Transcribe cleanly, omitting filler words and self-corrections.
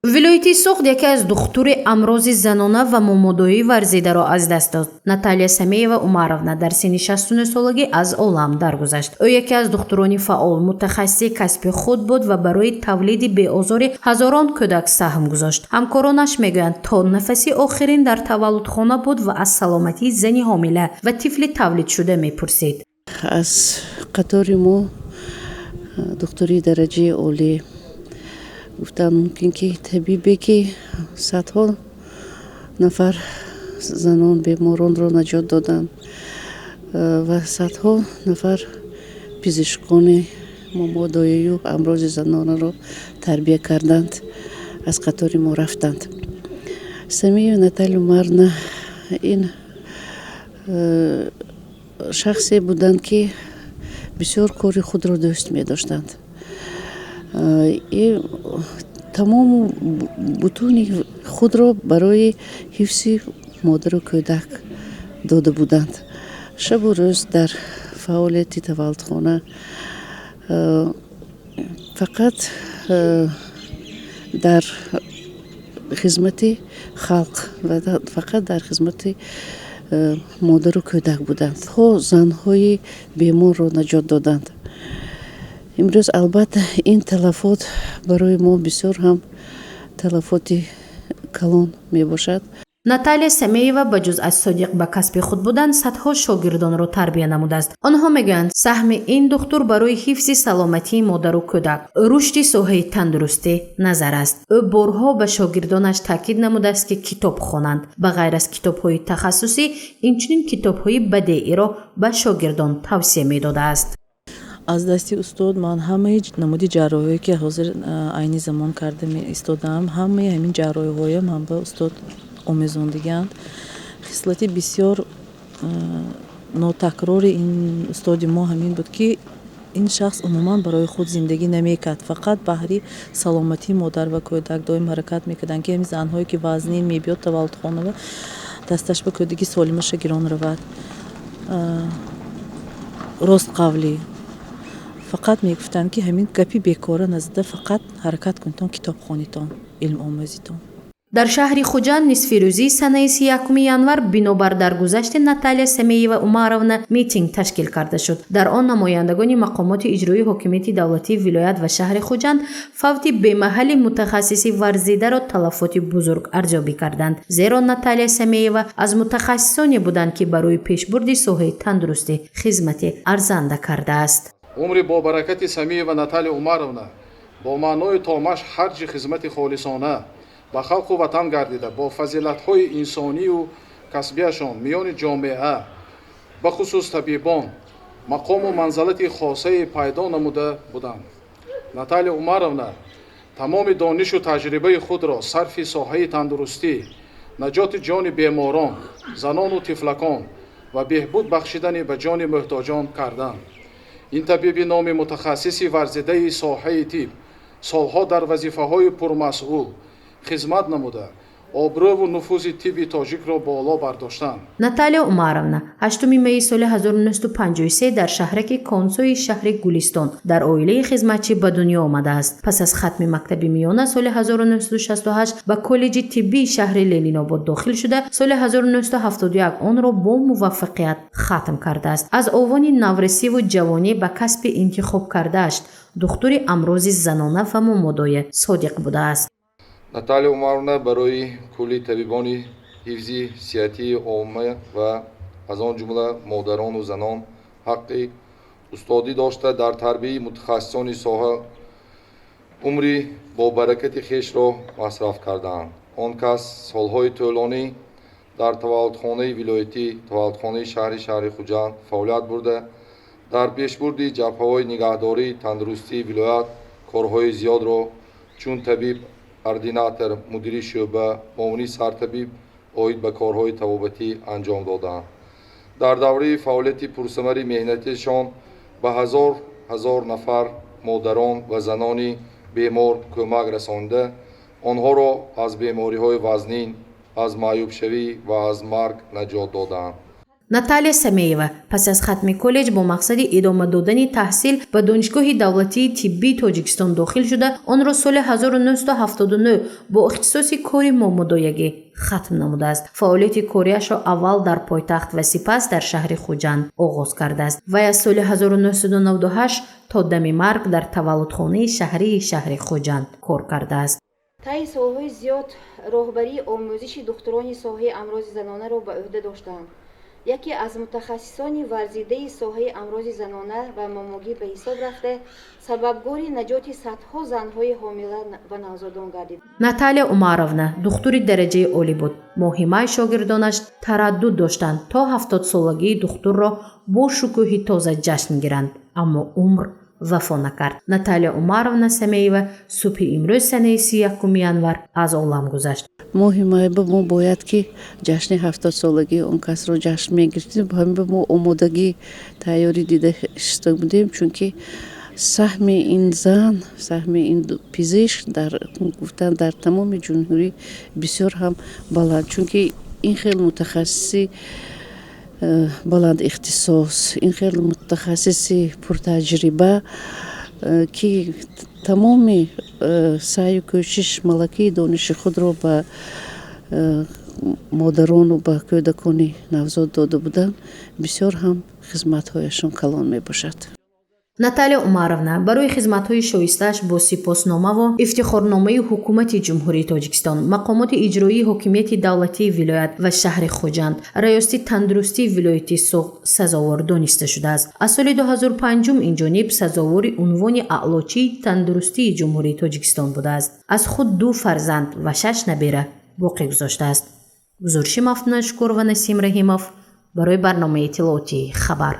Вилояти Суғд яке аз духтури амрози занона ва момодоӣ варзидаро аз даст дод. Наталья Самеева Умаровна дар синни 69 солагӣ аз олам даргузашт. Ӯ яке аз духтурони фаъол, мутахассиси касби худ буд ва барои тавлиди беозори ҳазорон кӯдак саҳм гузошт. Ҳамкоронаш мегӯянд, то нафаси охирин дар таваллудхона буд ва аз саломатии зани ҳомила ва тифли тавлидшуда мепурсид. Аз қатори мо духтури дараҷаи олӣ, гуфтан мумкин, ки табибе, ки садҳо нафар занон беморонро наҷот доданд ва садҳо нафар пизишкони момодоию амрози занонаро тарбия карданд, аз қатори мо рафтанд. Самиева Наталья Умаровна ин шахсе буданд, ки бисёр кори худро дӯст медоштанд и тамому бутуни худро барои ҳифзи модару кӯдак дода буданд. Шабу рӯз дар фаъолияти таваллудхона, фақат дар хизмати халқ ва фақат дар хизмати модару кӯдак буданд. Ҳо, занҳои беморро наҷот доданд. Имрӯз, албатта, ин талафот барои мо бисёр ҳам талафоти калон мебошад. Наталья Самеева ба ҷуз аз содиқ ба касби худ будан, садҳо шогирдонро тарбия намудааст. Онҳо мегӯянд, саҳми ин духтур барои ҳифзи саломатии модару кӯдак, рушди соҳаи тандурустӣ назар аст. Ӯ борҳо ба шогирдонаш таъкид намудааст, ки китоб хонанд. Ба ғайр аз китобҳои тахассусӣ, инчунин китобҳои бадеиро ба шогирдон тавсия медодааст. Аз дасти устод ман ҳамаи намуди ҷарроҳиҳое, ки ҳозир айни замон карда меистодаам, ҳамаи ҳамин ҷарроҳиҳоям ҳам ба устод омезондагианд. Хислати бисёр нотакрори ин устоди мо ҳамин буд, ки ин шахс умуман барои худ зиндагӣ намекард, фақат баҳри саломатии модар ва кӯдак доим ҳаракат мекарданд, ки ҳамин занҳое, ки вазнин мебиёд таваллудхонава, дасташ ба кӯдаки солимаша гирон равад. Ростқавлӣ, фақат мегуфтанд, ки ҳамин гапи бекора назада, фақат ҳаракат кунитон, китоб хонитон, илм омӯзитон. Дар шаҳри Хуҷанд нисфирӯзии санаи 31 январ бинобар даргузашти Наталья Самеева Умаровна митинг ташкил карда шуд. Дар он намояндагони мақомоти иҷроии ҳокимияти давлатии вилоят ва шаҳри Хуҷанд фавти бемаҳалли мутахассиси варзидаро талафоти бузург арзёбӣ карданд, зеро Наталья Самеева аз мутахассисоне буданд, ки барои пешбурди соҳаи тандурустӣ хизмати арзанда кардааст. Умри бобаракати Самиева Наталья Умаровна бо маънои томаш харҷи хизмати холисона ба халқу ватан гардида, бо фазилатҳои инсонию касбияшон миёни ҷомеа, бахусус табибон, мақому манзалати хосае пайдо намуда буданд. Наталья Умаровна тамоми донишу таҷрибаи худро сарфи соҳаи тандурустӣ, наҷоти ҷони беморон, занону тифлакон ва беҳбуд бахшидани ба ҷони муҳтоҷон карданд. Ин табиби номи мутахассиси варзидаи соҳаи тиб солҳо дар вазифаҳои пурмасъул хизмат намуда, обрӯву нуфузи тибби тоҷикро боло бардоштанд. Наталья Умаровна 8 майи соли 1953 дар шаҳраки Консои шаҳри Гулистон дар оилаи хизматчӣ ба дунё омадааст. Пас аз хатми мактаби миёна соли 1968 ба коллеҷи тиббии шаҳри Ленинобод дохил шуда, соли 1971 онро бо муваффақият хатм кардааст. Аз овони наврасиву ҷавонӣ ба касби интихобкардааш, духтури амрози занона ва момодоя, содиқ будааст. Наталья Умаровна барои кулли табибони ҳифзи сиҳатии омма ва аз он ҷумла модарону занон ҳаққи устодӣ дошта, дар тарбияи мутахассисони соҳа умри бобаракати хешро масраф кардаанд. Он кас солҳои тӯлонӣ дар таваллудхонаи вилоятӣ, таваллудхонаи шаҳри Хуҷанд фаъолият бурда, дар пешбурди ҷабҳаҳои нигаҳдории тандурустии вилоят корҳои зиёдро чун табиб ординатор, мудири шӯъба, муовини сартабиб оид ба корҳои табобатӣ анҷом додаанд. Дар давраи фаъолияти пурсамари меҳнатишон ба ҳазор ҳазор нафар модарон ва занони бемор кӯмак расонида, онҳоро аз бемориҳои вазнин, аз маъюбшавӣ ва аз марг наҷот додаанд. Наталия Самеева пас аз хатми коллеҷ бо мақсади идома додани таҳсил ба Донишгоҳи давлатии тиббии Тоҷикистон дохил шуда, онро соли 1979 бо ихтисоси кори момадоягӣ хатм намудааст. Фаъолияти кориашро аввал дар пойтахт ва сипас дар шаҳри Хуҷанд оғоз кардааст. Вай аз соли 1998 то дами марг дар таваллудхонаи шаҳрии шаҳри Хуҷанд кор кардааст. Таи солҳои зиёд роҳбарии омӯзиши духтурони соҳаи амрози занонаро ба ӯҳда доштаанд. Яке аз мутахассисони варзидаи соҳаи амрози занона ва момогӣ ба ҳисоб рафта, сабабгори наҷоти садҳо занҳои ҳомила ва навзодон гардид. Наталия Умаровна духтури дараҷаи олӣ буд. Моҳи май шогирдонаш тараддуд доштанд, то 70-солагии духтурро бо шукӯҳи тоза ҷашн гиранд, аммо умр вафо накард. Наталия Умаровна Самеева субҳи имрӯз, санаи 31 январ, аз олам гузашт. Моҳи майба мо бояд ки ҷашни 70-солагии он касро ҷашн мегирифтем. Ҳамин мо омодагӣ, тайёрӣ дида шиста будем, чунки саҳми ин зан, саҳми ин пизишк дар гуфтан дар тамоми ҷумҳурӣ бисёр ҳам баланд, чунки ин хел мутахассиси баланд ихтисос, ин хел мутахассиси пуртаҷриба, ки тамоми саъю кӯшиш, малакаи дониши худро ба модарону ба кӯдакони навзод дода буданд, бисёр ҳам хизматҳояшон калон мебошад. Наталия Умаровна барои хизматҳои шоистааш бо сипосномаву ифтихорномаи Ҳукумати Ҷумҳурии Тоҷикистон, мақомоти иҷроии ҳокимияти давлатии вилоят ва шаҳри Хуҷанд, Раёсати тандурустии вилояти Суғд сазовор дониста шудааст. Аз соли 2005 инҷониб сазовори унвони Аълочии тандурустии Ҷумҳурии Тоҷикистон будааст. Аз худ ду фарзанд ва шаш набера боқӣ гузоштааст. Гузориши Мафтуна Шукурова, Насим Раҳимов барои барномаи иттилоотии «Хабар».